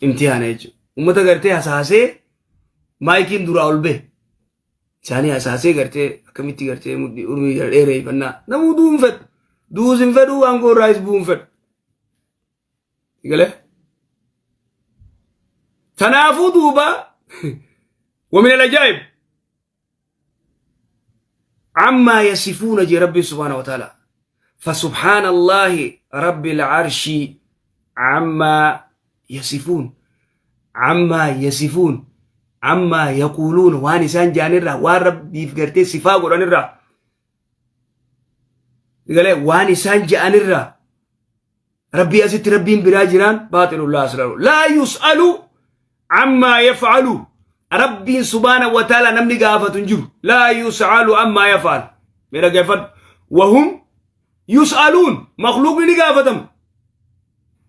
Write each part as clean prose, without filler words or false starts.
Imtihaana jechuudha. Uummata gartee hasaasee maayikiin duraa ol bahe. Isaanii hasaasee gartee akkamitti gartee mudhii urmii jala dheereeffannaa. Namuu du'uu hin fedhu. Du'uus hin fedhu aangoo irraayis bu'uu hin fedhu. Galee? Tanaafuu duuba ومن العجائب عما يصفون جي ربي سبحانه وتعالى فسبحان الله رب العرش عما يصفون عما يصفون عما يقولون وان إسان جانرا وان ربي فقرتي صفا قرانرا قال وان إسان جانرا ربي أزت ربي برا جيران باطل لا أسرار لا يسأل عما يفعل ربي سبحانه وتعالى نمني قافة جر لا يسأل عما يفعل ميرا قافة وهم يسألون مخلوق ni gaafatama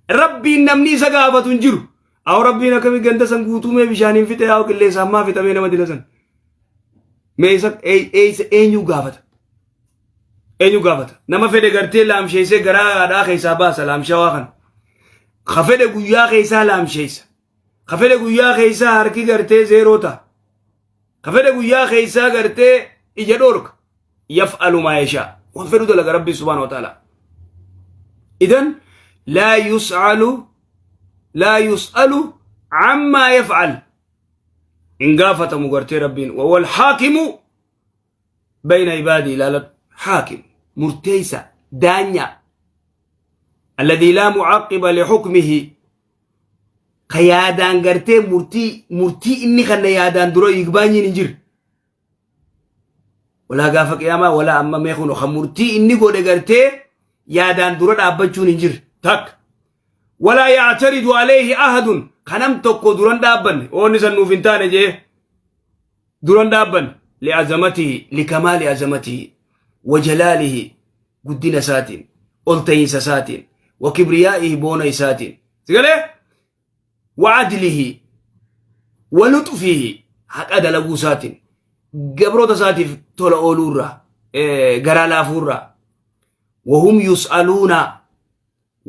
rabbiin namni isa gaafatu hin jiru aw rabbiin akkamii ganda san guutuu mee bishaaniin fixe haa qilleensa ammaa fixamee nama dila san mee isa eessa eenyu gaafata eenyu gaafata nama fedhe gartee laamsheessee garaa haadhaa keessaa baasa laamshawaa kana ka fedhe guyyaa keessaa laamsheessa ka fedhe guyyaa keessaa harki gartee zeeroo ta'a ka fedhe guyyaa keessaa gartee ija dhoorka yaf'alu maa yashaa waan fedhu dalaga rabbi subhaanahu wa ta'ala idan laa yus'alu laa yus'alu ammaa yaf'al hin gaafatamu gartee rabbiin wawal haakimu bayna ibaadii ilaaladhu haakim murteeysa daanya alladii laa mucaqiba lixukmihi ka yaadaan gartee murtii murtii inni kanna yaadaan dura igbaanyiin hin jirre walaa gaafa qiyaamaa walaa amma mee kun ka murtii inni godhe gartee yaadaan dura dhaabbachuun hin jirre takka walaa yactaridu alayhi ahadun kanam tokko duran dhaabbanne oonni san nuuf hin taane jee duran dhaabbanne li'azamatihi likamaali azamatihi wa jalaalihi guddina isaatiin ol ta'iinsa isaatiin wa kibriyaa'ihi boona isaatiin sigalee wa adlihi wa luxfihi haqa dalaguu isaatiin gabroota isaatiif tola ooluurraa garaa laafuurraa wahum yus'aluuna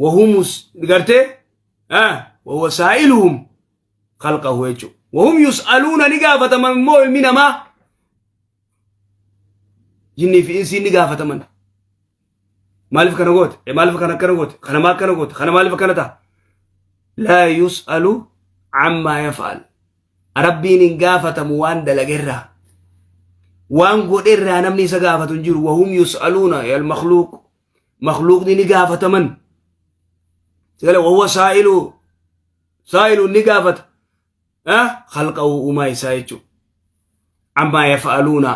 wahum gartee wahuwa saa'iluhum khalqahu jechuudha. Wahum yus'aluuna ni gaafataman immoo ilmi namaa jinnii fi insiin ni gaafataman. Maaliif kana goote? Maaliif kana akkana goote? Kana maa akkana goote? Kana maaliif akkana ta'a? Laa yus'alu ammaa yaf'al. Rabbiin hin gaafatamu waan dalagerraa. Waan godherraa namni isa gaafatu hin jiru. Wahum yus'aluuna yal makhluuq. Makhluuqni ni gaafataman. Sagalee wahuwa saa'ilu saa'ilu ni gaafata. Khalqahu uumaa isaa jechuudha. Ammaa yaf'aluuna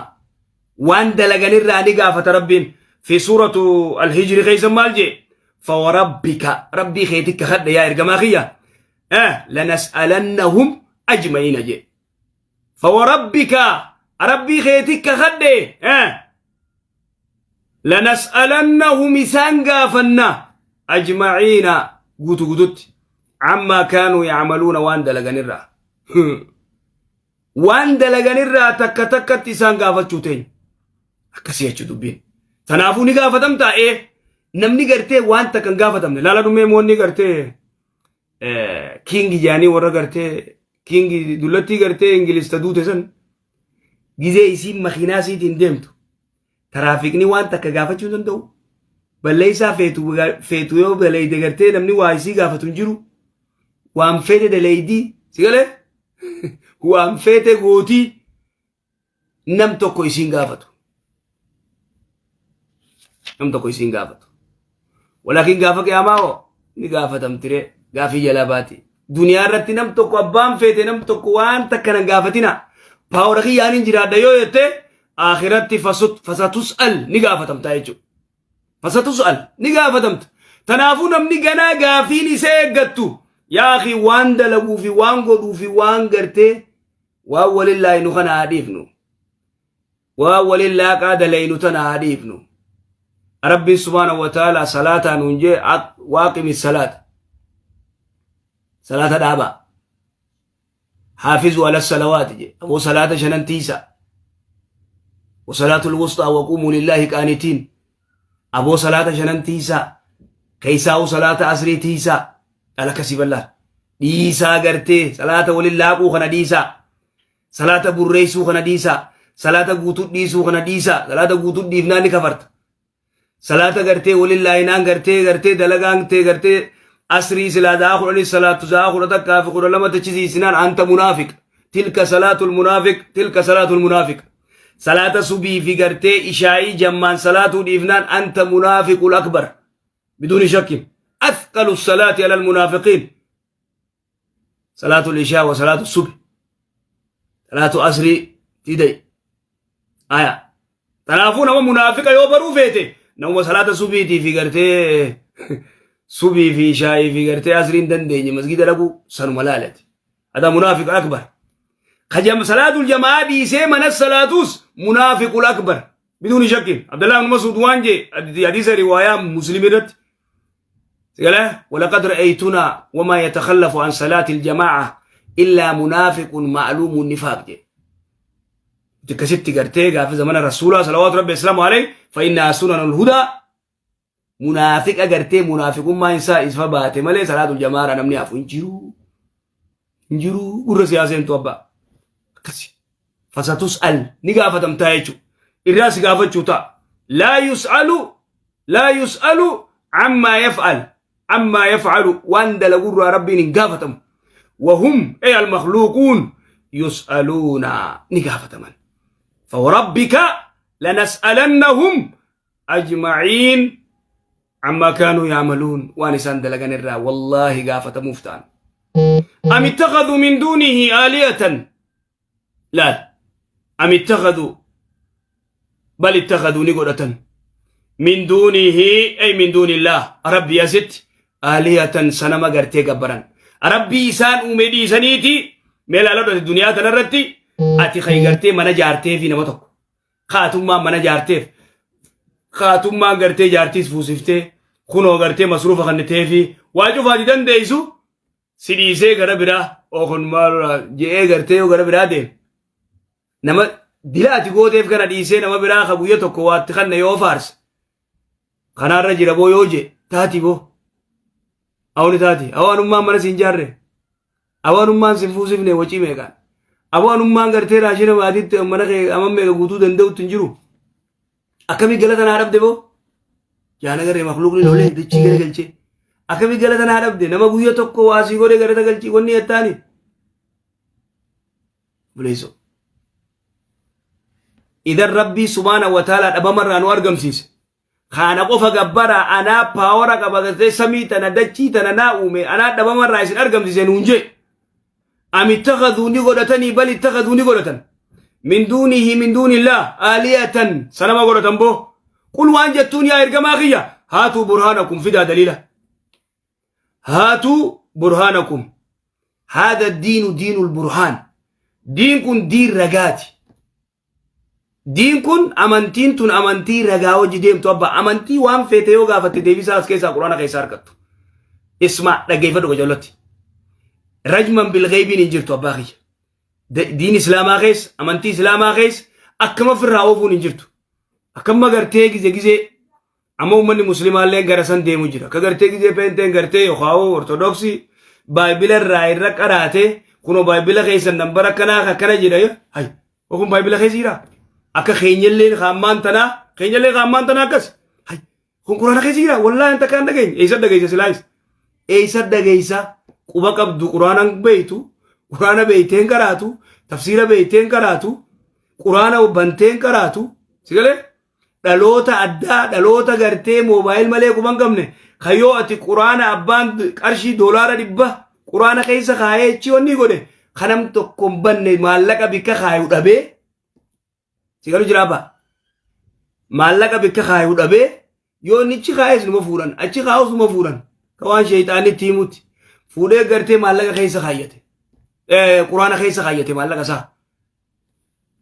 waan dalaganirraa ni gaafata rabbiin. Fi suuratu al-hijri keessa maal jee? Fawarabbika rabbii keetti kakadhe yaa ergamaa kiyya. Lanas'alannahum ajma'iina jee. Fawarabbika rabbii keetti kakadhe. Lanas'alannahum isaan gaafanna ajma'iina guutu guututti ammaa kaanuu yacmaluuna waan dalaganirraa. Waan dalaganirraa takka takkatti isaan gaafachuu teenya. Akkasii jechuu dubbiin. Tanaafuu ni gaafatamtaa ee namni gartee waan takka hin gaafatamne laala dhumee moonni gartee kiingi jaanii warra gartee kiingi dullattii gartee Ingiliz ta duute san gizee isiin makiinaa isiitiin deemtu taraafikni waan takka gaafachuu hin danda'u. Balleessaa feetu feetu yoo daleeyde gartee namni waa isii gaafatu hin jiru. Waan feete daleeydii si galee waan feete gootii nam tokko isiin gaafatu. Nam tokko isiin gaafatu. Walaakin gaafa qiyaamaa hoo ni gaafatamtiree gaafii jalaa baati. Duniyaa irratti nam tokko abbaan feete nam tokko waan takka nan gaafatina. Paawara kiyyaan hin jiraadha yoo jette akhiratti fasatus'al ni gaafatamtaa jechuudha. Fasatus'al ni gaafatamta. Tanaafuu namni ganaa gaafiin isa eeggattu yaa akhi waan dalaguu fi waan godhuu fi waan gartee waan walin laaynu kana haa dhiifnu. Waan walin laaqaa dalaynu tana haa dhiifnu. Rabbiin subhaanahu wa ta'ala salaataa nuun jee waaqimi salaata. Salaata dhaabaa. Haafizuu ala salawaati jee. Aboo salaata shanan tiisaa. Wasalaatul wusxaa waquumuu lillaahi qaanitiin. Aboo salaata shanan tiisaa. Keessaa'uu salaata asrii tiisaa. Dhala kasii bal'aa. Dhiisaa gartee salaata waliin laaquu kana dhiisaa. Salaata burreessuu kana dhiisaa. Salaata guutuu dhiisuu kana dhiisaa. Salaata guutuu dhiifnaan ni kafarta. Salaata gartee waliin laayinaan gartee gartee dalagaan tee gartee asrii silaa za'a 10 salaatu za'a 11 fi 12 tachisiisinaan anta munaafiq. Tilka salaatul munaafiq, tilka salaatul munaafiq. Salaata subii fi gartee ishaa'ii jammaan salaatuu dhiifnaan anta munaafiqul akbar. Biduuni shakkin. Athqalu salaati alal munaafiqiin. Salaatul ishaa wa salaatu subi. Salaatu asrii tidai. Aya. Kanaafuu nama munaafiqa yoo baruu feete namuma salaata subiitii fi gartee subii fi ishaa'ii fi gartee asrii hin dandeenye masgida dhaquu sanuma laalati. Hada munaafiqa akbar. Kajam salaatul jamaa dhiisee mana salaatus munaafiqul akbar. Biduuni shakkin. Abdullah ibn Mas'ud waan jee hadiisa riwaayaa Muslim irratti. Sigala walaqad ra'aytunaa wamaa yatakhallafu an salaatil jamaa'a illaa munaafiqun ma'luumun nifaaq jee. Akkasitti gartee gaafa zamana rasuulaa salawaatu rabbi islaamu alayhi fa innaa sunanul hudaa munaafiqa gartee munaafiqummaan isaa ifa baate malee salaatul jamaara namni hafu hin jiru. Hin jiru gurra siyaaseentu abbaa. Akkasi. Fasatus'al ni gaafatamtaa jechuudha. Irraa si gaafachuu ta'a. Laa yus'alu laa yus'alu ammaa yaf'al ammaa yaf'alu waan dalagurraa rabbiin hin gaafatamu. Wahum ay al-makhluuquun yus'aluuna ni gaafataman. Fawarabbika lanas'alannahum ajma'iin ammaa kaanuu yaamaluun waan isaan dalagan irraa wallaahi gaafatamuuf ta'an. Am ittakhadhu min duunihi aaliyatan laal am ittakhadhu bal ittakhadhu ni godhatan min duunihi ay min duunillah rabbii asitti aaliyatan sanama gartee gabbaran rabbii isaan uume dhiisaniiti mee laaladhu ati duniyaa tanarratti ati kay gartee mana jaarteefi nama tokko kaatummaan mana jaarteef kaatummaan gartee jaartiis fuusiftee kunoo gartee masruufa kanniteefi waa cufaati dandeessu si dhiisee gara biraa ookun maalura je'ee gartee yoo gara biraa deeme nama dila ati gooteef kana dhiisee nama biraa ka guyya tokko waatti kanna yoo faarse kanaarra jira boo yoo jee taati boo awni taati awaanummaan mana siin jaarre Awaanummaan sin fuusifne wacii meeqaan. Awaanummaan gartee raashina maatiitti mana kee amma meeqa guutuu danda'utti hin jiru. Akkamii galata naa dhabde boo? Jaana garee makluuqni lolee dachii gara galchee. Akkamii galata naa dhabde nama guyya tokko waa sii godhee galata galchii wanni jettaani. Buleessoo. Idan rabbii subhaana wa ta'ala dhabamarraa nu argamsiise. Kaana qofa gabbara anaa paawara qaba gartee samii tana dachii tana naa uume anaa dhabamarraa isin argamsiise nuun jee. Am ittakhaduu ni godhatanii bal ittakhaduu ni godhatan. Min duunihi min duunillah aaliyatan sanama godhatan boo. Qul waan jettuun yaa ergamaa kiyya haatuu burhaanakum fidaa daliila. Haatuu burhaanakum. Haadha diinu diinul burhaan. Diin kun diin ragaati. Diin kun amantiin tun amantii ragaa hojii deemtu abba amantii waan feete yoo gaafatte deebisaa as keessaa quraana keessaa argattu. Isma dhaggeeffadhu qajeellotti. Rajman bilgeebiin hin jirtu abbaa kiyya. Diin islaamaa keessa amantii islaamaa keessa akkama ofirraa oofuun hin jirtu. Akkama gartee gize gizee amma uummanni muslimaallee gara san deemu jira. Akka gartee gizee peenteen gartee yookaan ortodoksii baayibila irraa irra qaraatee kunoo baayibila keessan nambara akkanaa akkana jedha hay Kun baayibila keessa jira. Akka keenyallee kaammaan tanaa keenyallee kaammaan tanaa akkas. Hay kun quraana keessa jira wallaahi anta kaan dhageenya eessa dhageessa silaayis. Eessa dhageessa quba qabdu quraanaan beeytu quraana beeyteen qaraatu tafsiira beeyteen qaraatu quraana banteen qaraatu sigalee dhaloota addaa dhaloota gartee moobaayil malee quba hin qabne kayyoo ati quraana abbaan qarshii $100 quraana keessa kaayee achi wanni godhe kanam tokko hin banne maallaqa bikka kaayu dhabee si galu jira abbaa maallaqa bikka kaayu dhabee yoo inni achi kaayes numa fuudhan achi kaayus numa fuudhan ka waan sheeyxaanni itti himutti fuudhee gartee maallaqa keessa kaayyate quraana keessa kaayyate maallaqa isaa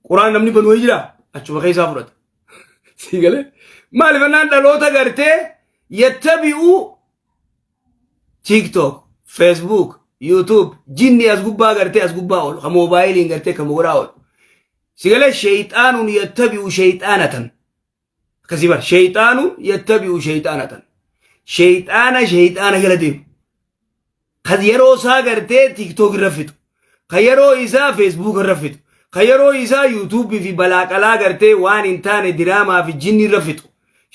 Quraan namni banu jira achuma keessaa fudhata. Sii galee maaliif jennaan dhaloota gartee yattabi'uu TikTok, Facebook, YouTube jinni as gubbaa gartee as gubbaa oolu kan moobaayiliin gartee kan mogoraa oolu. Sii galee sheeyxaanuun yattabi'u sheeyxaanatan. Akkasii bar sheeyxaanuun yattabi'u sheeyxaanatan. Sheeyxaana sheeyxaana jala deemu. Ka yeroo isaa gartee TikTok irra fixu. Ka yeroo isaa Facebook irra fixu. Ka yeroo isaa YouTube fi balaaqalaa gartee waan hin taane diraamaa fi jinni irra fixu.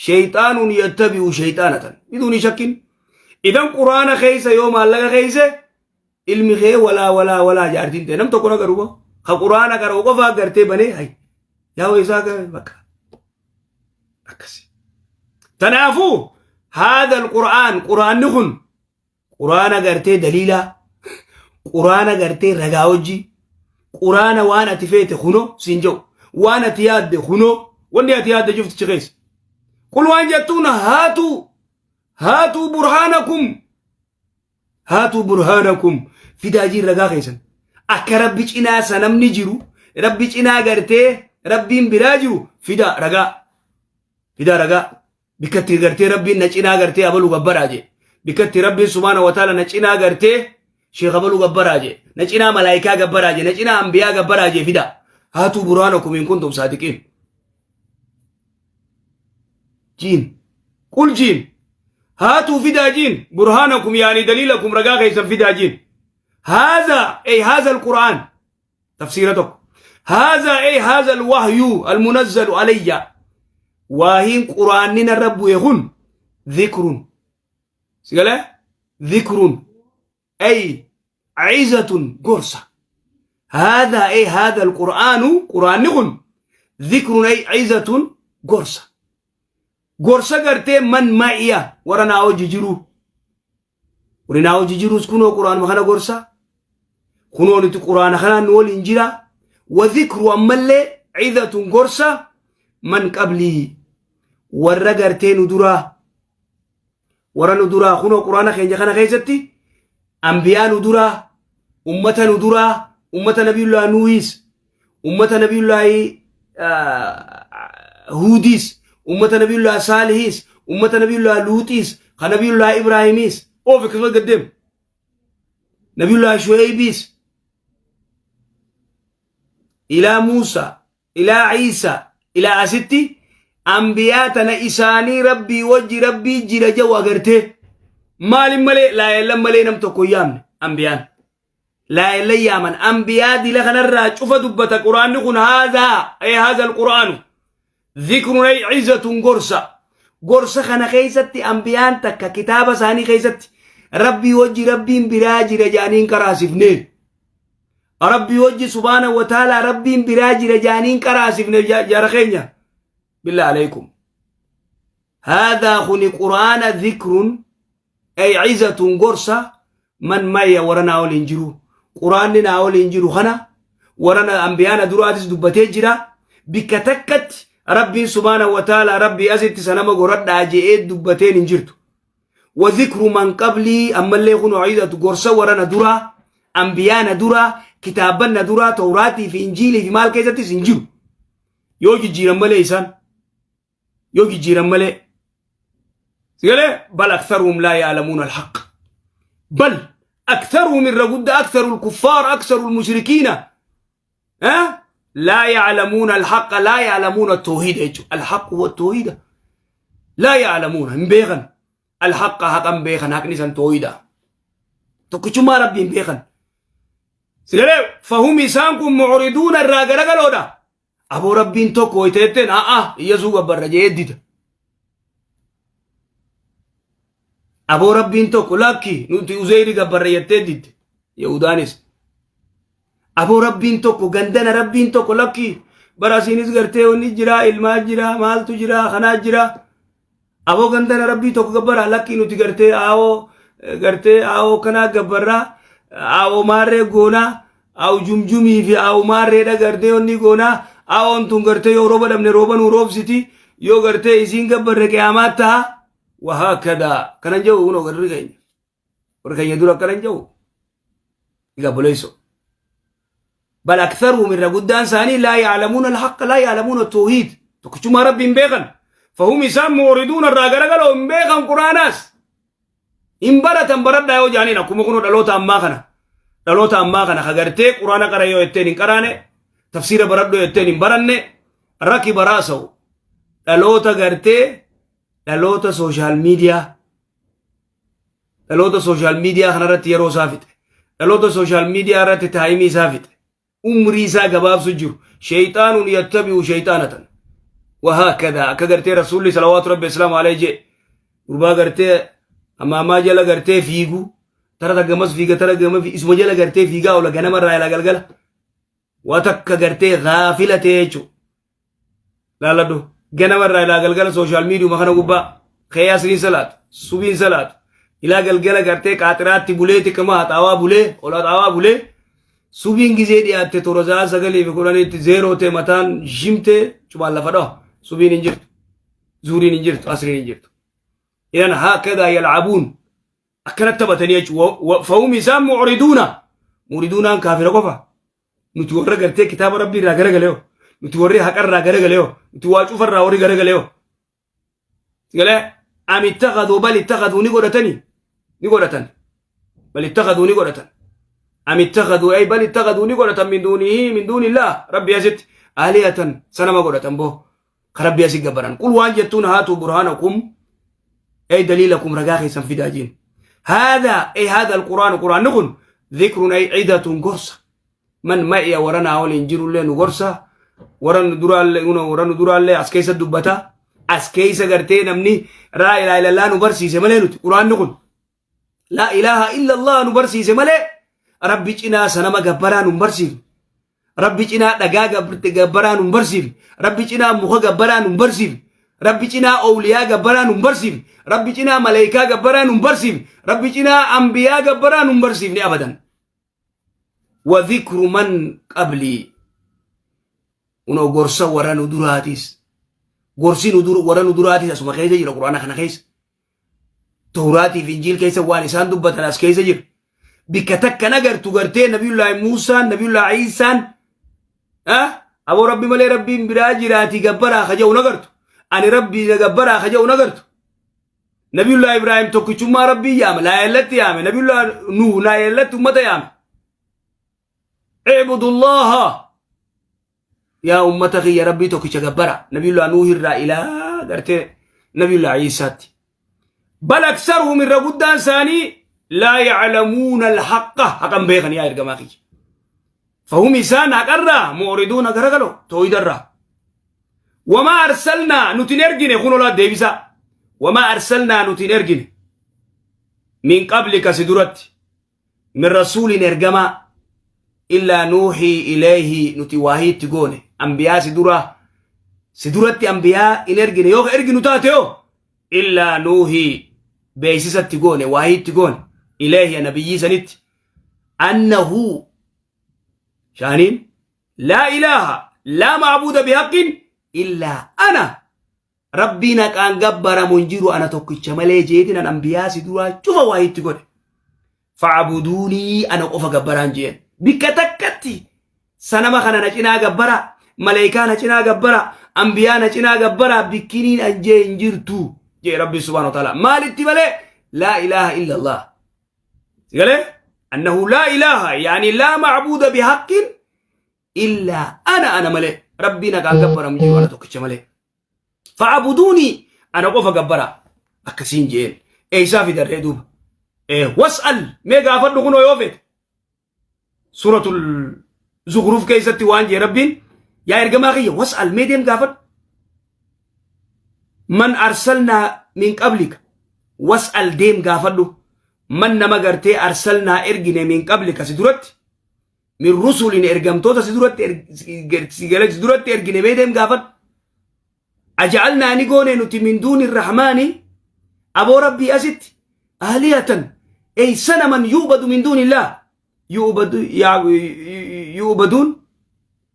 Sheyxaanuun yattabi'u sheyxaanatan. Biduuni shakkin. Idan quraana keessa yoo maallaqa keesse ilmi kee walaa walaa walaa jaartiin ta'e nam tokko na garuu ka quraana qara'u qofaa gartee banee hay yaa isaa bakka akkasi. Tanaafuu haadha alqur'aan quraanni kun quraana gartee daliilaa quraana gartee ragaa hojii quraana waan ati feete kunoo siin jedhu waan ati yaadde kunoo wanni ati yaadde cuftichi keessa. Qul waan jettuun haatuu haatuu burhaanakum haatuu burhaanakum fidaa jiin ragaa keessan akka rabbi cinaa sanamni jiru rabbi cinaa gartee rabbiin biraa jiru fidaa ragaa fidaa ragaa bikkatti gartee rabbiin na cinaa gartee abaluu gabbaraa jee bikkatti rabbiin subhaana wa ta'ala na cinaa gartee sheekh abaluu gabbaraa jee na cinaa malaayikaa gabbaraa jee na cinaa ambiyaa gabbaraa jee fidaa haatuu burhaanakum in kuntum saadiqiin jiin qul jiin haatuu fidaa jiin burhaanakum yaani daliilakum ragaa keessan fidaa jiin haazaa ay haazaa alqur'aan tafsiira tokko haazaa ay haazaa alwahyu almunazzalu alayya waahiin qur'aanni narra bu'e kun dhikrun sigalee dhikrun ay cizatun gorsa haadha ay haadha alqur'aanu qur'aanni kun dhikrun ay cizatun gorsa gorsa gartee man ma'iya warra naa hojii jiruu warri naa hojii jiruus kunoo qur'aanuma kana gorsa kunoo nuti qur'aana kanaan nu waliin jira wa dhikru ammallee cizatun gorsa man qablii warra gartee nu duraa warra nu duraa kunoo quraana keenya kana keessatti ambiyaa nu duraa ummata nu duraa ummata nabiyullaa nuuhiis ummata nabiyullaahi huudiis ummata nabiyullaa saalihiis ummata nabiyullaa luuxiis ka nabiyullaa ibraahimiis oof akkasumas gaddeem nabiyullaa shu'eeybiis ilaa muusaa ilaa Ciisaa ilaa asitti ambiyaa tana isaanii rabbii wajji rabbii jira jedhu agartee maalin malee laayellan malee nam tokko hin yaamne ambiyaan laayellan yaaman ambiyaa dila kanarraa cufa dubbata quraanni kun haazaa ay haaza alquraanu zikrun ay cizatun gorsa gorsa kana keessatti ambiyaan takka kitaaba isaanii keessatti rabbii wajji rabbiin biraa jira jedhanii hin qaraasifne Rabbii wajji subhaana wa ta'ala rabbiin biraa jira jaanii hin qaraasifne jara keenya. Billah alaykum. Haadhaa kuni quraana dhikrun ay cizatun gorsa man maya warra naa waliin jiru. Quraanni naa waliin jiru kana warra na ambiyaana duraatis dubbatee jira. Bikka takkatti rabbiin subhaana wa ta'ala rabbii asitti sanama goradhaa je'ee dubbateen hin jirtu. Wa dhikru man qablii ammallee kun ciizatu gorsa warra na duraa ambiyaa na duraa kitaabban na duraa tawraatii fi injiilii fi maal keessattis hin jiru yoo jijjiiran malee isaan yoo jijjiiran malee sigalee bal aktharuhum laa ya'lamuuna alhaq bal aktharuhum irra guddaa aktharu alkuffaar aktharu almushrikiina laa ya'lamuuna alhaqa laa ya'lamuuna tawhiida jechuudha alhaqu huwa tawhiida laa ya'lamuuna hin beekan alhaqa haqan beekan haqni san tawhiida tokkichummaa rabbii hin beekan sigalee fahum isaan kun mucriduuna irraa garagaloodha aboo rabbiin tokko wayita jetteen a'a iyyasuu gabbarra jee dida aboo rabbiin tokko lakki nuti uzeyri gabbarra jettee didde yahudaanis aboo rabbiin tokko gandana rabbiin tokko lakki bara asiinis gartee wanni jira ilmaa jira maaltu jira kanaa jira aboo gandana rabbii tokko gabbara lakki nuti gartee aawoo gartee aawoo kanaa gabbarraa aawoo maarree goonaa aawu jumjumii fi aawu maarreedha gartee wanni goonaa aawoon tun gartee yoo rooba dhabne rooba nuu roobsiti yoo gartee isiin gabbarre qiyaamaa ta'a wahaakadaa kanan jedhu kunoo garri keenya warri keenya dura akkanan jedhu egaa boleessoo bal aktharuhum irra guddaan isaanii laa ya'lamuuna alhaqqa laa ya'lamuuna tawhiid tokkichummaa rabbi hin beekan fahum isaan mu'riduuna irraa garagaloo hin beekan quraanaas hin baratan baradhaa yoo jaaniin akkuma kunoo dhaloota ammaa kana dhaloota ammaa kana ka gartee quraana qara yoo jetteen hin qaraane tafsiira baradhu yoo jetteen hin baranne rakiba raasahu dhaloota gartee dhaloota sooshaal miidiyaa. Dhaloota social media kanarratti yeroo isaa fixe. Dhaloota social media irratti time isaa fixe. Umrii isaa gabaabsu jiru. Shayxaanuun yattabi'u shayxaanatan. Wahaakada akka gartee Rasuulli salawaatu rabbi islaamu alayhi jee gurbaa gartee amaamaa jala gartee fiigu, tara gamas fiiga, tara gama isuma jala gartee fiigaa oola ganama irraa ilaa galgala. Waa takka gartee gaafila ta'e jechuudha. Laaladhu, ganama irraa ilaa galgala social mediuma kana gubbaa ka'ee asriin salaatu, subiin salaatu, ilaa galgala gartee qaaxiraatti bulee, xiqqama haxaawaa bulee, ol haxaawaa bulee, subiin gizee dhiyaatte toora sa'a 9:10tti zeeroo ta'e, mataan shimtee cumaan lafa dhawa. Subiin hin jirtu, zuuriin hin jirtu, asriin hin jirtu. Idan haakadaa yalcabuun, akkanatti taphatanii jechuudha. Fahum isaan mucriduuna. Mucriduunaan kaafira qofa. Nuti warra gartee kitaaba rabbii irraa garagaleeyo, nuti warri haqarraa garagaleeyo, nuti waa cufarraa warri garagaleeyo. Galee am ittakhaduu, bal ittakhaduu, ni godhatanii, ni godhatan, bal ittakhaduu, ni godhatan, am ittakhaduu, ay bal ittakhaduu, ni godhatan, min duunihi, min duunillah, rabbi asitti, aalihatan, sanama godhatan boo ka rabbi asi gabbaran. Qul, waan jettuun, haatuu burhaanakum, ay daliilakum, ragaa keessan fidaa jiin. Haadaa, ay haada alquraan, quraanni kun, dhikrun ay cidatun, gorsa. Man ma'iya, warra naa waliin jirullee nu gorsa, warra nu duraallee, warra nu duraallee as keessa dubbata. As keessa gartee namni laa ilaaha illallah nu barsiise malee, nuti quraanni kun laa ilaaha illallah nu barsiise malee, rabbi cinaa sanama gabbaraa nu barsiifne, rabbi cinaa dhagaa gabbaraa nu barsiifne, rabbi cinaa muka gabbaraa nu barsiifne, rabbi cinaa owliyaa gabbaraa nu barsiifne, rabbi cinaa maleekaa gabbaraa nu barsiifne, rabbi cinaa ambiyaa gabbaraa nu barsiifne abadan. Wa dhikru man qablii, unoo gorsa warra nu duraatis, gorsi nu dur warra nu duraatis asuma keessa jira. Quraana kana keessa, Tawraatii fi Injiil keessa waan isaan dubbatan as keessa jira. Bikka takka nagartu gartee Nabiyullaahi Muusaan, Nabiyullaahi Iisaan aboo rabbi malee rabbiin biraa jiraatii gabbaraa ka jedhu nagartu, ani rabbii gabbaraa ka jedhu nagartu. Nabiyullaahi Ibraahim tokkichummaa rabbii yaame, laayellatti yaame. Nabiyullaahi Nuuh laayellatti ummata yaame. Ibudullaha, yaa ummata kiyya, rabbii tokkicha gabbara. Nabiyullaahi Nuuh irraa ilaa gartee Nabiyullaahi Iisaatti. Bal aksaruhum, irra guddaan isaanii, laa yaclamuuna alhaqqa, haqan beekan yaa ergamaa kiyya. Fahum isaan haqarraa mu'riduuna, garagalo tooyidarraa. Wamaa arsalnaa, nuti hin ergine, kun olaa deebisaa. Wamaa arsalnaa, nuti hin ergine, min qablika, si duratti, min rasuulin, ergamaa, illaa nuuxii ilayhi, nuti waahii itti goone. Ambiyaa si duraa, si duratti ambiyaa hin ergine. Yoo ka erginu taate yoo, illaa nuuhii, beeksisatti goone, waahii itti goone, ilayhi, nabiyyii sanitti, annahu shaaniin laa ilaaha, laa macbuuda bihaqqin illaa ana, rabbiin haqaan gabbaramu hin jiru ana tokkicha malee jeetiin an ambiyaa si duraa cufa waa itti godhe. Facbuduunii, ana qofa gabbaraan jeen. Bikka takkatti sanama kana na cinaa gabbara, maleekaa na cinaa gabbara, ambiyaa na cinaa gabbara bikkiniin an jee hin jirtu jee rabbi subhaanahu wa ta'ala. Maalitti malee? Laa ilaaha illa allah. Sigalee annahu laa ilaaha, yaani laa macbuuda bihaqqin illaa ana, ana malee rabbiin haqaan gabbaramu jiru ana tokkicha malee. Facbuduunii, ana qofa gabbara akkasiin jeen. Eeysaa fidarree duuba? Was'al, mee gaafadhu kunoo yoo fete. Suuratul Zukhruf keessatti waan jee rabbiin, yaa ergamaa kiyya, was'al, mee deem gaafadhu. Man arsalnaa min qablika, was'al, deem gaafadhu, man, nama gartee, arsalnaa, ergine, min qablika, si duratti, min rusulin, ergamtoota si duratti si duratti ergine mee deem gaafadhu. Aja'alnaa, ni goone nuti, min duuni rahmaani, aboo rabbii asitti, aalihatan, ey sanaman, yu'badu min duunillah, yu'badu yu'baduun,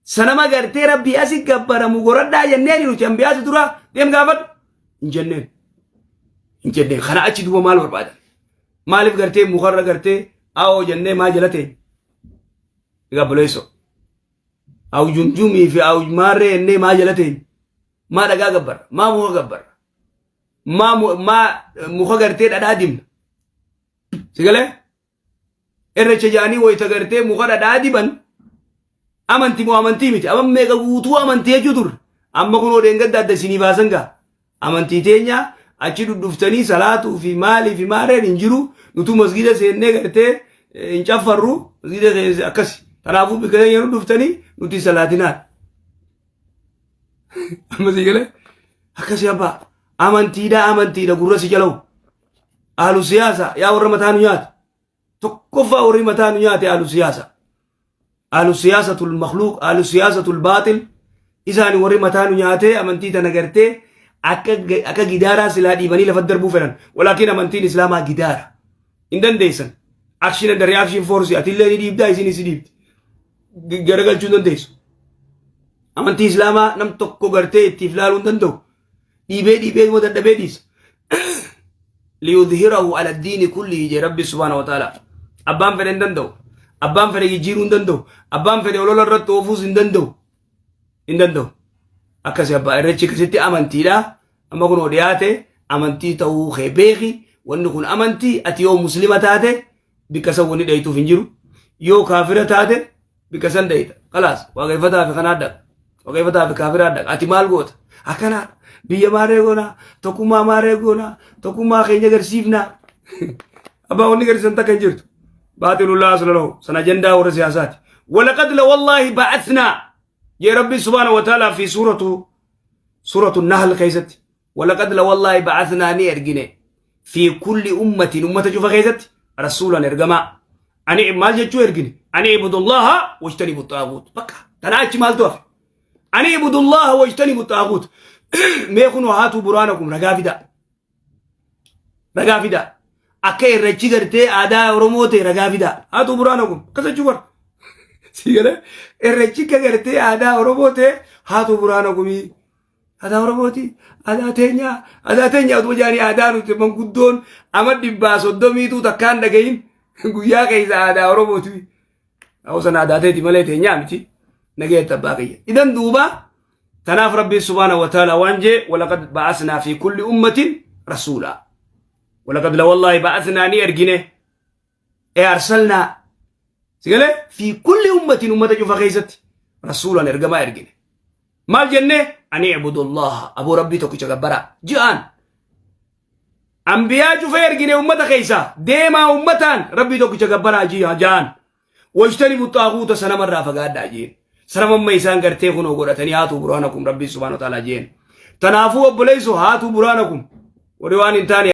sanama gartee rabbii asi gabbaramu goradhaa jenneeni nuti ambiyaa si duraa? Deem gaafadhu. Hin jenneen, hin jenneen. Kana achi duuba maal barbaadan? Maaliif gartee mukarra gartee aawoo jennee maa jala ta'e? Egaa buleesso awjumjumii fi awjmaarree jennee maa jala ta'e? Maa dhagaa gabbarra? Maa muka gabbarra? Maa maa muka gartee dhadhaa dibna? Si galee irrecha jaanii wayita gartee muka dhadhaa diban amanti moo amantii miti? Amma meeqa guutuu amantii jechuu turre. Amma kunoo dheengadda adda isinii baasan gaa amantii teenya. Achi dhudhuftanii salaatuu fi maalii fi maareen hin jiru. Nutu masgiida seennee gartee hin caffarru masgiida keessa akkasi. Kanaafuu bikka keenya dhudhuftanii nuti salaatinaan. Amma sii galee akkasi abbaa amantiidha amantiidha gurra si jalawu. Ahlu siyaasa yaa warra mataa nu nyaate. Tokkoffaa warri mataa nu nyaate ahlu siyaasa. Ahlu siyaasatul makhluuq ahlu siyaasatul baaxil isaani warri mataa nu nyaatee amantii tana gartee akka gidaaraa silaa dhiibanii lafa darbuu fedhan. Walaakin amantiin islaamaa gidaara. Hin dandeessan. Action and reaction force atillee ni dhiibdaa isin si dhiibdi. Garagalchuu hin dandeessu. Amantii islaamaa nam tokko gartee ittiif laaluu hin danda'u. Dhiibee dhiibee immoo dadhabee dhiisa. Liyudhirahu ala diini kullihi jee Rabbi subhaanahu wa ta'ala. Abbaan fedhe hin danda'u. Abbaan fedhe jijjiiruu hin danda'u. Abbaan fedhe olola irratti oofuus hin danda'u. Hin danda'u. Akkasi abbaa irreechi akkasitti amantiidha. Amma kunoo dhiyaate amantii ta'uu kee beeki. Wanni kun amantii ati yoo muslima taate bikka san wanni dhayituuf hin jiru. Yoo kaafira taate bikka san dhayita. Kalaas waaqeffataa fi kanaa dhaqa. Waaqeffataa fi kaafiraa dhaqa. Ati maal goota? Akkanaadha. Biyya maaree goonaa? Tokkummaa maaree goonaa? Tokkummaa keenya agarsiifnaa? Abbaa wanni agarsiisan takka hin jirtu. Baaxilu laa asla lahu. San ajandaa warra siyaasaati. Walaqad la wallaahi ba'athnaa. Jee Rabbi subhaanahu wa ta'ala fi suuratu Nahl keessatti. Walaqad la wallaahi ba'athnaa ni ergine. Fi kulli ummatin ummata cufa keessatti rasuulan ergamaa. Ani maal jechuu ergine? Ani ibudullaha wajtanibu xaaguut. Bakka tanaa achi maaltu hafe? Ani ibudullaha wajtanibu xaaguut. Mee kunoo haatuu buraanakum ragaa fidaa. Ragaa fidaa. Akka irrachi gartee aadaa Oromoo ta'e ragaa fidaa. Haatuu buraanakum. Akkas jechuu bara. Si galee irreechi akka gartee aadaa Oromoo ta'e haatuu buraanakumii. Aadaa Oromooti. Aadaa teenyaa. Aadaa teenyaa utuma jaanii aadaa nuti manguddoon ama 130tu takkaan dhagahin guyyaa keessa aadaa Oromooti. Hawsan aadaa teeti malee teenyaa miti. Nageetta abbaa kiyya. Idan duuba tanaaf Rabbiin subhaanahu wa ta'ala waan jee walaqad ba'asnaa fi kulli ummatin rasuula. Walaqad la wallaahi ba'asnaa ni ergine. E arsalnaa. Sigalee fi kulli ummatin ummata cufa keessatti rasuulan ergamaa ergine. Maal jennee ani ibudullaha aboo Rabbii tokkicha gabbaraa ji'aan. Ambiyaa cufa ergine ummata keessaa deemaa ummataan Rabbii tokkicha gabbaraa ji'aan. Wajtanibu xaaguuta sanamarraa fagaadhaa jeen. Sanamamma isaan gartee kunoo godhatanii haatuu buraanakum Rabbii subhaanahu wa ta'ala jeen. Tanaafuu obboleessoo haatuu buraanakum warri waan hin taane.